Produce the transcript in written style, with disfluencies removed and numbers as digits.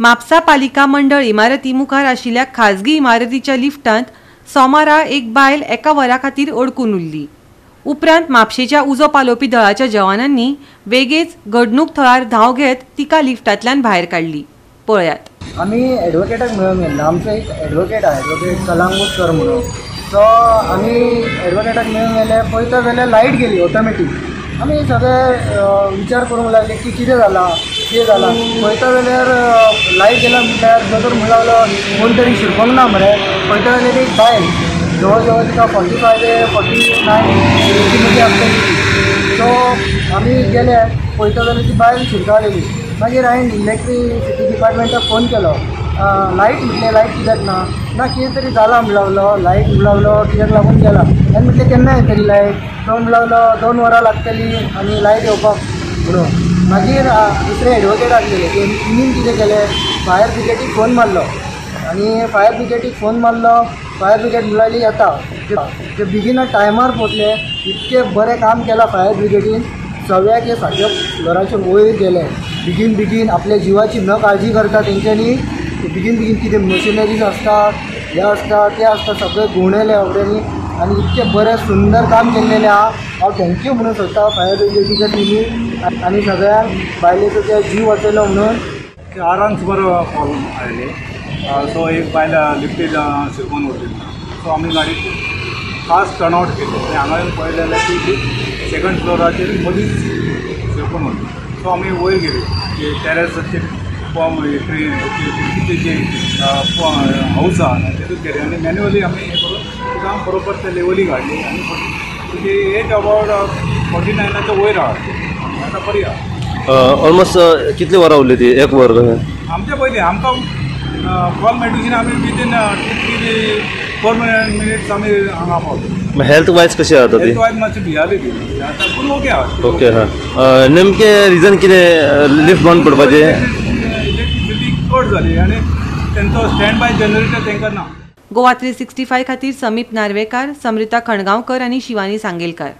म्हापसा पालिका मंडळ इमारती मुखार आशिल्ल्या खाजगी इमारतीच्या लिफ्टांत सोमारा एक बायल एका वरा खातीर अडकून उरली. उपरांत म्हापशेच्या उजो पालोवपी दळाच्या जवानांनी वेगेच घडणूक थळार धांव घेत तिका लिफ्टांतल्यान भायर काडली. पळयात. आमी एडवोकेटाक मेळूंक गेल्ले. आमचो एक एडवोकेट आहा, एडवोकेट कलांगूटकर म्हणून. सो आमी एडवोकेटाक मेळूंक गेले. पळयता जाल्यार लायट गेली ऑटोमॅटीक. आमी सगळे विचार करूंक लागले की कितें जालां कितें जालां. पळयता जाल्यार लायट गेला म्हटल्यार दोतोर म्हणूंक लागलो कोण तरी शिरकोंक ना मरे. पळयता जाल्यार एक बायल जवळ जवळ तिका 45 ते 49 एजी मदीं आसतली ती. सो आमी गेले, पळयता जाल्यार ती बायल शिरकालेली. मागीर हांवें इलेक्ट्रिसिटी डिपार्टमेंटाक फोन केलो. लायट म्हटलें लायट कित्याक ना, ना कितें तरी जालां म्हणूंक लागलो. लायट म्हणूंक लागलो कित्याक लागून गेला. हांवें म्हटलें केन्ना येतली लायट, तो म्हणूंक लागलो 2 वरां लागतली आनी लायट येवपाक म्हणून. मागीर दुसरे एडवोकेट आसलेले तेणीन कितें केलें, फायर ब्रिगेडीक फोन मारलो. आनी फायर ब्रिगेडीक फोन मारलो, फायर ब्रिगेड म्हणूंक लागली येता. ते बेगीन टायमार पोचले. इतकें बरें काम केलां फायर ब्रिगेडीन. सव्या ते 7व्या फ्लोराचेर वयर गेले बेगीन बेगीन, आपल्या जिवाची न काळजी करता तेंच्यांनी. बेगीन बेगीन कितें मशिनरीज आसता, हें आसता तें आसता, सगळें घुंवडयलें बाबड्यांनी आनी इतकें बरें सुंदर काम केल्लेलें आहा. हांव thank you म्हणून सोदता फायर ब्रिगेडीच्या टिमीक आनी सगळ्यांक, बायलेचो ते जीव वाचयलो म्हणून. 4 सुमार कॉल आयले. सो एक बायल लिफ्टीर शिरकोन उरली. सो आमी गाडी फास्ट टर्न आवट केली आनी हांगा येवन पळयलें जाल्यार ती लिफ्ट सेकंड फ्लोराचेर मदींच शिरकोन उरली. सो आमी वयर गेली टॅरसाचेर खिडकीचे जे हाऊस आहा तेतूंत गेले आनी मॅन्युअली आमी हें करून तिका बरोबर ते लेवलीक हाडली. आनी तुजी एज अबावट 49 वयर आहा, आतां बरी आहा. ऑलमोस्ट कितली वरां उरली ती? 1 वर कशें आमचे पयलीं आमकां कॉल मेळटकीर आमी विदीन 2-3 4 मिनिट्स आमी हांगा पावले. हेल्थ वायज कशी आहा ती? हेल्थ वायज मातशी भियाली ती आतां, पूण ओके आहा. ओके आहा. नेमकें रिजन कितें लिफ्ट बंद पडपाचें? इलेक्ट्रिसिटी कट जाली आनी तेंचो स्टँड बाय जनरेटर तेंकां ना. गोवा 365 खातीर समीप नार्वेकार, समृता खणगांवकर आनी शिवानी सांगेलकार.